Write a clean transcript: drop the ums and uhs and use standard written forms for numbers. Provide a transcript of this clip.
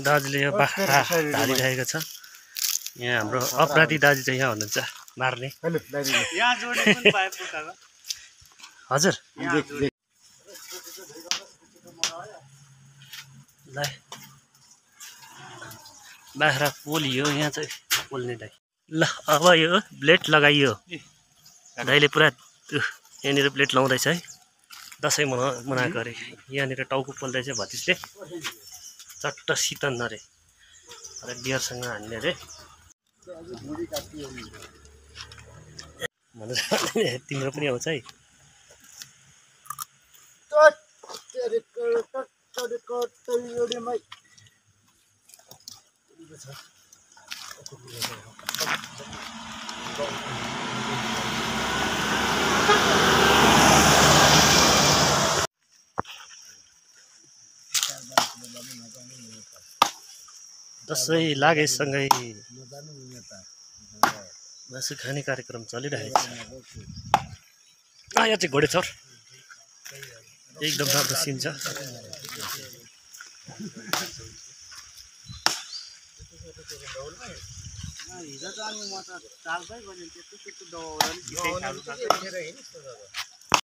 दाजुले यो बाख्रा धारिरहेको छ। यहाँ हाम्रो अपराधी दाजु चाहिँ यहाँ हुनुहुन्छ मार्ने। हजुर ल बाख्रा पोलियो यहाँ चाहिँ पोल्ने दाइ। ल अब यो ब्लेड लगाइयो दाइले पुरा यहाँनिर ब्लेड लाउँदैछ है। दसैँ मनाएको अरे यहाँनिर टाउको पोल्दैछ भतिजले चट्ट शीतन अरे अरे बियरसँग हान्ने अरे तिम्रो पनि आउँछ है। दसैँ लागेसँगै मासु खाने कार्यक्रम चलिरहेको छ। यहाँ चाहिँ घोडेचौर एकदम राम्रो सिन छ। हिजो त अनि म त चालकै गरेँ त्यस्तो दौरा नि